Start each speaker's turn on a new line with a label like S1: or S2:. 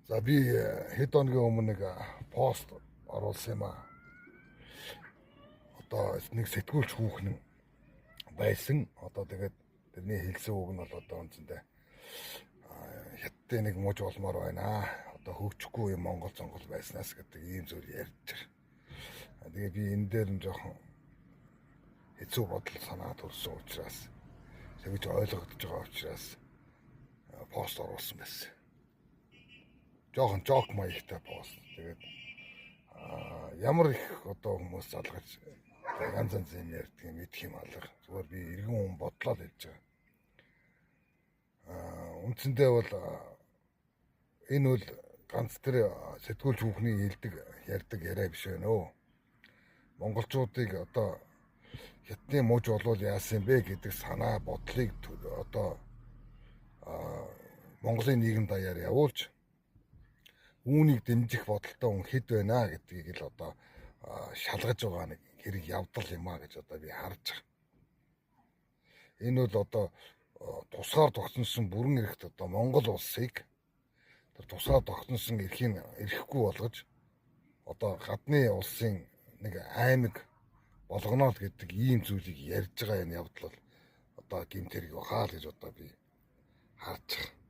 S1: За би хэд хоногийн өмнө нэг пост оруулсан юм аа. Одоо нэг сэтгүүлч хүүхэн байсан. Одоо тэгээд тэрний хэлсэн үг нь бол одоо үндсэндээ хятадын нэг муж болмоор байна. Одоо хөгжихгүй юм Монгол зонгол байснаас гэдэг ийм зүйл ярьж байгаа. Тэгээ би энэ дээр нь жоохон хэцүү бодол санаа төрсөн учраас, тэгж ойлгогдож байгаа учраас пост оруулсан байсан. Жоохон joke маягтай пост. Тэгээд ямар их одоо хүмүүс залгаж янз янз юм ярьдаг юм мэдэх юм алга. Зүгээр би иргэн хүн бодлоо л хэлж байгаа. Үндсэндээ бол энэ бол ганц тэр сэтгүүлч хүүхний хэлдэг ярьдаг яриа биш байна өө. Монголчуудыг одоо хятадын муж болвол яасан бэ гэдэг санаа бодлыг одоо Монголын нийгэм даяар явуулж үүнийг дэмжих бодолтой хүн хэд байна гэдгийг л одоо шалгаж байгаа нэг хэрэг явдал юм а гэж одоо би харж байгаа. Энэ бол одоо тусгаар тогтносон бүрэн эрхт одоо Монгол улсыг тэр тусгаар тогтносон эрхийг эрэхгүй болгож одоо гадны улсын нэг аймаг болгоно л гэдэг ийм зүйлийг ярьж байгаа энэ явдал бол одоо гэмт хэрэг бахаа л гэж одоо би харж байгаа.